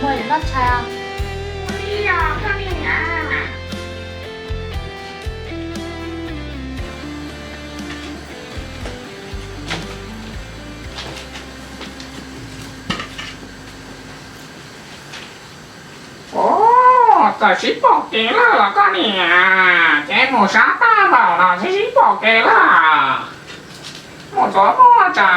Muaj yuav noj tshais os. Ua li os koj niam. Ua, txawm sib pom kev lawm los koj niam, ces mus sab tag npaum no sib sib pom kev lawm. Mus txog muaj tsa.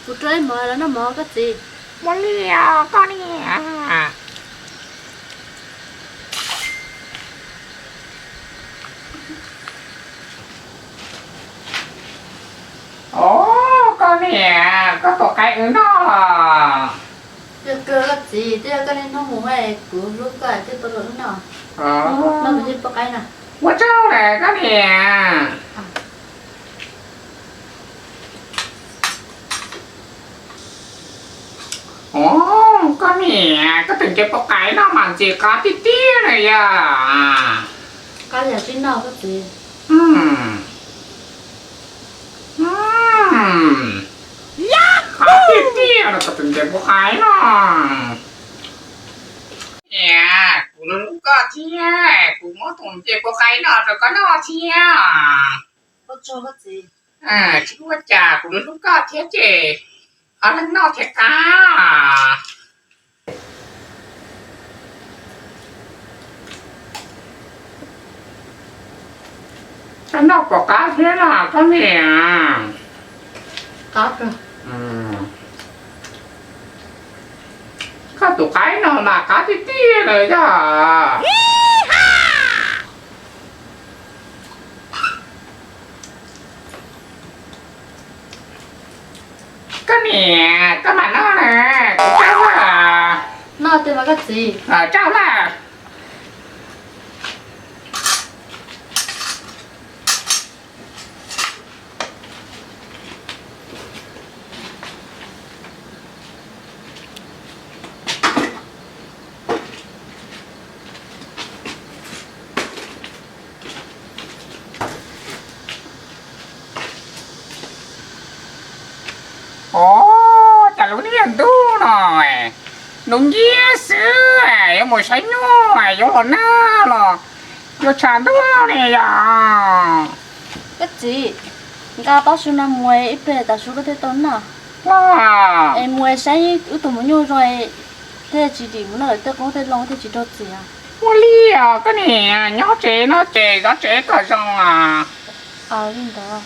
Kuv rau ib mov los noj mov koj txiv. Ua li os koj niam. Ov, koj niam, koj tus qaib wb noj los. Yog kawg koj txiv, twb yog koj niaj hnub mus es kuv hlub koj thiaj tau los wb noj. Noj kuv cov poj qaib no. Ua tsaug na koj niam. Ov, koj niam, koj tus ncej puas qaib no mas ntxim qab tiag tiag na yog. Qab yam tsis noj koj txiv. Qab tiag tiag no koj tus ncej puas qaib no. Niam, kuv hlub hlub koj thiab, kuv muab tus ncej puas qaib no rau koj noj thiab. Ua tsaug koj txiv. Tsis ua cas, kuv hlub hlub koj thiab ces ho leej noj thiab qab. Koj noj puas qab thiab no koj niam? Qab kawg. Koj tus qaib no mas qab tiag tiag lawm yog. Koj niam, koj mam noj na, kuv tsaug na. Noj tiag mas koj txiv. Tsaug na. Ov, cas lub niag ntuj no ntuj nciab xwb, yuav mus saib nyuj yuav los nag los yuav tshav ntuj ne yom. Koj txiv, nqa pob su no mus ib pliag tas su koj thiaj tau noj. Es mus saib wb tus maum nyuj zoo, thiaj tsis dim mus noj lawm tej qoob tej loo thiaj tsis raug txim. Ua li os koj niam, nyob tsev no ces zov tsev kom zoo os. Li ntawd.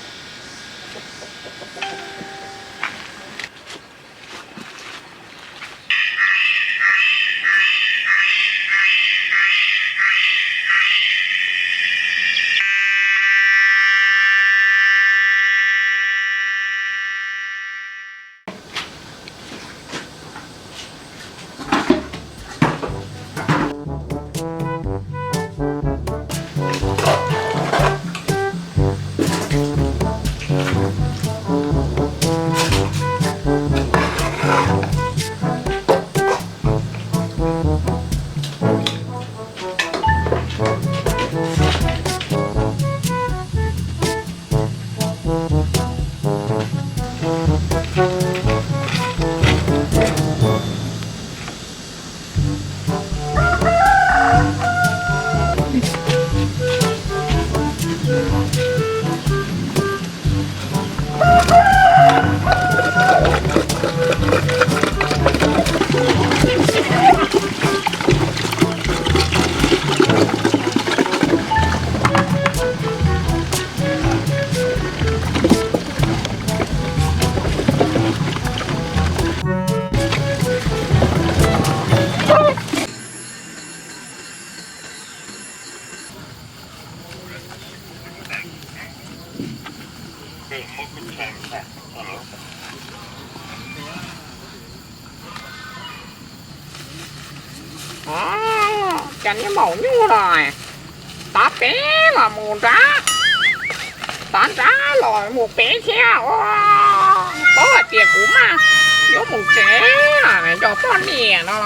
Cov niag maum nyuj no, tav pem los mus nrad, tav nrad los mus pem thiab. Paub hais tias kuv mas yuav mus tsev, nco poj niam no.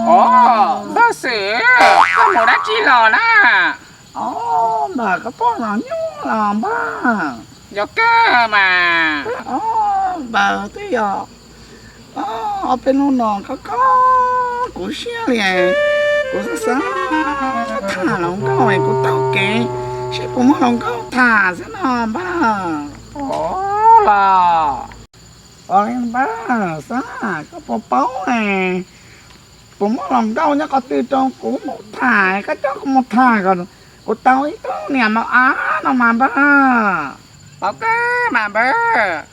Os, npawg Xwm, koj mus dab tsi los na? Os, npawg, koj poj los nyuj los npawg. Yog kawg mas. Os, npawg, twb yog ob peb hnub no khov kho kuv siab li. Kuv xav xav tham hluas nkauj, kuv taug kev seb puas muaj hluas nkauj tham xwb no npawg. Os, los. Os, li npawg, xav koj puas paub puas muaj hluas nkauj nyob qhov twg rau kuv mus tham, koj coj kuv mus tham kom kuv tau ib tug niam mos av no mas npawg. Paub kawg mas npawg,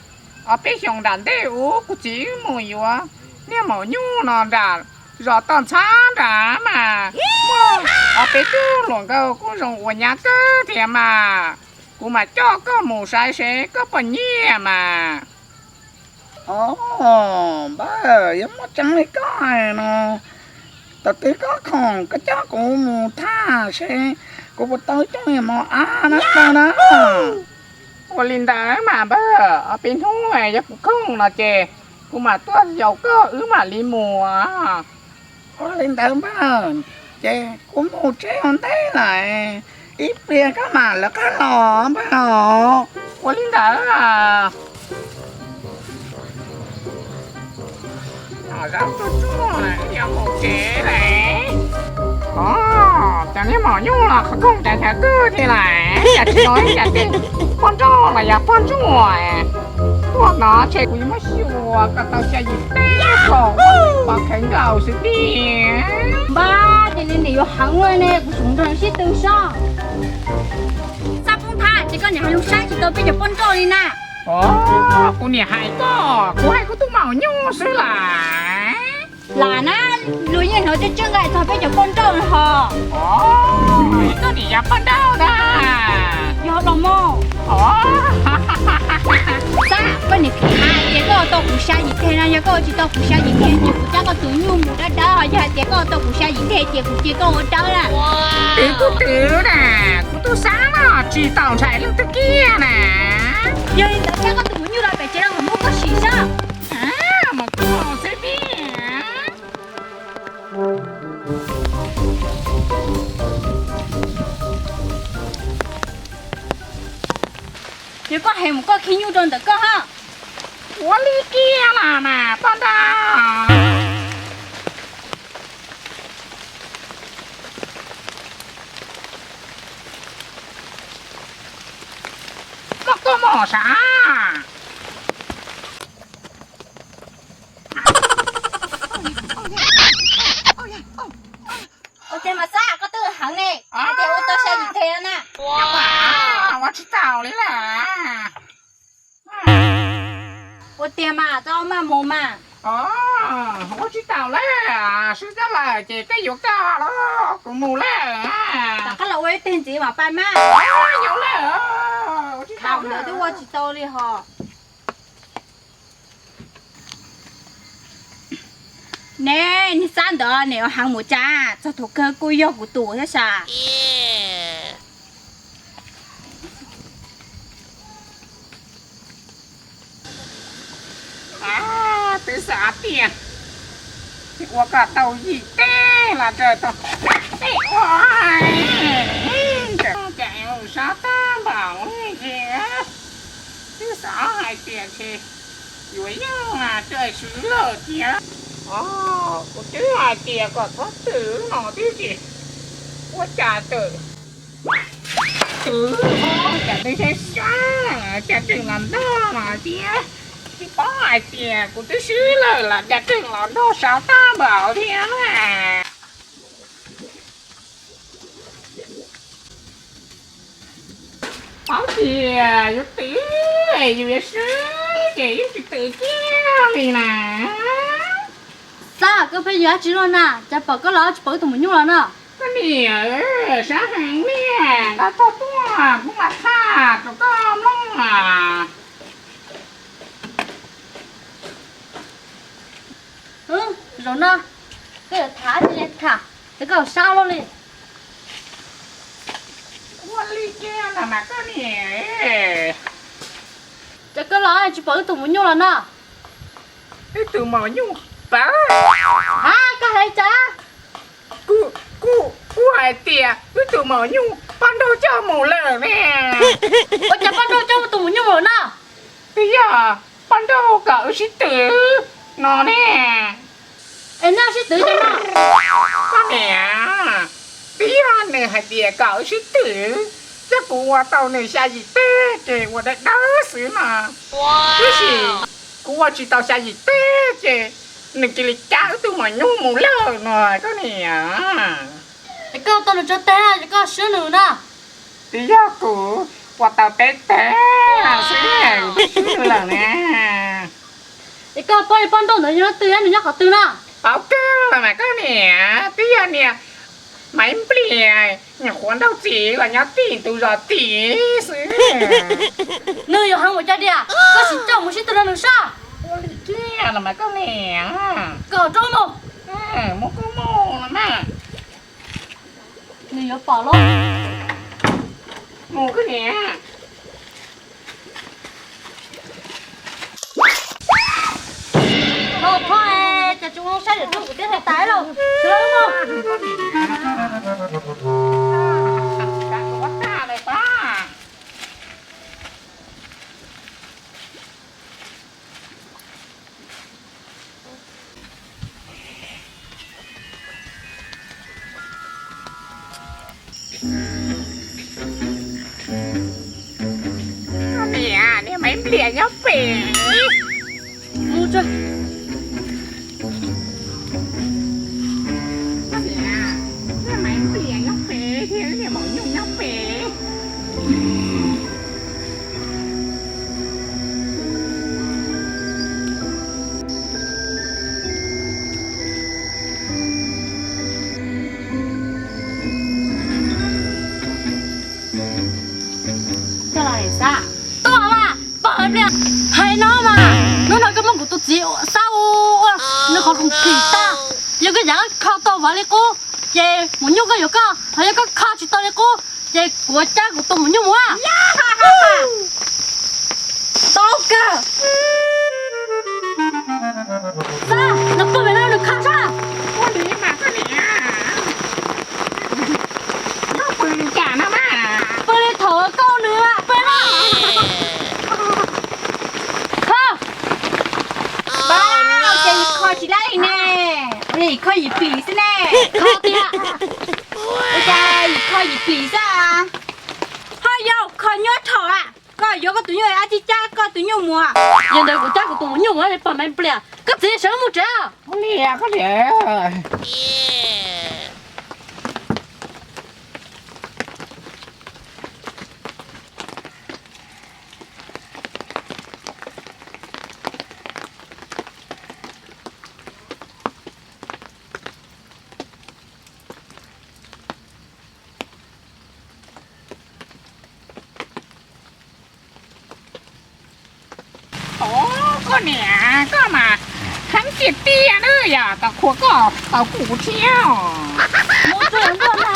ob peb xyoos nram ntej ub kuv txiv wb mus yuav niag maum nyuj no nram zos toj ntxhab nrad mas muaj ob peb tug hluas nkauj kuj zoo ua nyab kawg thiab mas, kuv mam coj koj mus saib seb koj puas nyiam mas. Os, npawg, yog muaj tseeb li koj hais no, thaum twg koj khoom koj coj kuv mus tham seb kuv puas tau ib tug niam mos av na npawg na. Ua li ntawd mas npawg, ob peb hnub yog kuv khoom no ces kuv mam tuaj yaum koj wb mam li mus. Ua li ntawd npawg, ces kuv mus tsev ua ntej lawm, ib pliag koj mam lawv qab los npawg os. Ua li ntawd. Zab tuaj tsuag, yuav mus tsev lawm. Os, cov niag maum nyuj los qhov rooj cas nchav kawg thiab lawm, cas tsis hnov ib cas tej poj nrauj los yog poj ntsuam tuaj no, ntshe kuv yuav muab xyuas kom tau xya yim teg kom ua pov khawv nkaus xwb tiag. Npawg, ces li nim yuav heev ua ne, kuv tseem nrog sib tw sob. Xab Poob Thab, ces koj niam hais lus saib tsis tau peb cov poj nrauj li na. Os, kuv niam hais koj, kuv hais kuv tus maum nyuj xwb lawm. Lam na, luag yeej hnov tseeb tseeb nqaij txog peb cov poj nrauj no hos. Os, koj niam yog poj nrauj ntag. Yog los mas. Os, Xab, koj niam hais tias koj tau kuv xya yim teg no, yog koj tsis tau kuv xya yim teg ces kuv cab koj tus nyuj mus dawb dawb, ho yog hais tias koj tau kuv xya yim teg ces kuv cia koj ua dawb na. Twv kuj twv na, kuv tus Xab no tsis tau ntshai leej twg kiag na. Yog li ntawd cab koj tus maum nyuj los pem tsev los kuv muab koj sim saib. Mas koj xwb tiag. Yog koj hais mus koj khib nyuj rau ntawm koj ha. Ua li kiag los mas poj nrauj. Muaj koj mos sav. Ua tiag mas Xab, koj twb heev ne, hais tias ua tau xya yim teg na. Ua tsis tau li lawm. Ua tiag mas, txhob maj mus mas. Ua tsis tau lawm, swb tag lawm ces koj yuav koj los kuv mus lawm. Rov qab los ua ib teg ntxiv mam pais mas. Yuav lawm, ua tsis tau, ntawd twb ua tsis tau li hos. Ne, niag Xab ntawd ne, heev mus cas, txog thaum kawg kuj yog kuv tus thiab sas. Twb xav tias ua kom tau yim teg los raws tau tej ua, cas sab tag npaum li ces twb xav hais tias ntshe yuav yeej mas raws swv lawm thiab. Kuv twb hais tias kom txhob twv no tib si, ua cas txawm twv, cas twb saib saib cas tseem los ntog no thiab. Tsis paub hais tias kuv twb swb lawm los cas tseem los ntog sab tag npaum thiab na. Paub tias yus twv yus yuav swb Ces yeej tsis twm kiag li na. Xab, koj pheej yuav dab tsi luaj na? Cas pom koj los tsis pom wb tus maum nyuj los no? Koj niam, sab heev niaj nqa tog tuaj kuv mam tham rau koj mloog. Zaum no koj yuav tham tsis tham, ces koj sab luaj li. Ua li kiag los mas koj niam. Ces koj los tsis pom wb tus maum nyuj los no? Wb tus maum nyuj pab. Ha, koj hais cas? Kuv, kuv, kuv hais tias wb tus maum nyuj poj nrauj coj mus lawm ne. Ua cas poj nrauj coj tus maum nyuj mus no? Twb yog poj nrauj kom wb sib twv no ne. Es nej sib twv li no? Koj niam, twb yog nws hais tias kom wb sib twv, coj kuv ua tau nws xya yim teg ces ua dawb dawb xwb no. Tiam sis kuv ua tsis tau xya yim teg ces nws cia li cab wb tus maum nyuj mus lawm no koj niam. Es koj tau nws tso teg es koj swb nws na? Twb yog kuv ua tau peb teg xwb, kuv twb swb nws lawm ne. Es koj paub poj nrauj ntawd yog leej twg, nws nyob qhov twg na? Paub kawg los mas koj niam, twb yog niag Maiv Nplias, nyuam qhuav nrauj txiv los nyob tim tus zos tim xwb. Nws yuav heev ua cas diam, koj sim coj mus sib twv rau nws saib. Ua li kiag los mas koj niam. Koj rov mus. Mus kuj mus los mas. Nws yuav pom los. Mus koj niam. Ho, ho, cas tsis ua saib lwm tus kuv twb hais tas lawm. Mus. Koj niam, niag Maiv Nplias nyob pem. Mus tso. Koj niam, niag Maiv Nplias nyob pem thiab niag maum nyuj nyob pem. Tuaj mas, pog Maiv Nplias, hais no mas, hnub no koj muab kuv tus txiv Xab ua nws qhov khoom phim tag, yog koj yam kho tau vov li qub, ces maum nyuj koj yuav koj, ho yog koj kho tsis tau li qub, ces kuv cab kuv tus maum nyuj mus. Tau kawg. Xab, nws pw pem no nws kho sab. Ua li mas koj niam. Koj pw li cas no mas? Pw li thaum koj nws pw no. Kho. Ces yim kho tsis laib ne. Ua li yim kho yim pim xwb ne. Kho tiag. Ua cas yim kho yim pim xwb a? Ho yog kho nyuaj thaum a. Koj yuav koj tus nyuj, ab tsi cab koj tus nyuj mus. Yog ntawd kuv cab kuv tus mus nyuj mus, pog Maiv Nplias, koj txiv sawv mus tsev. Ua li koj niam. Ov, koj niam, koj mas heev tiag tiag na, yam tau qhuas koj tau kuv thiab. Mus tsuag ntuaj na.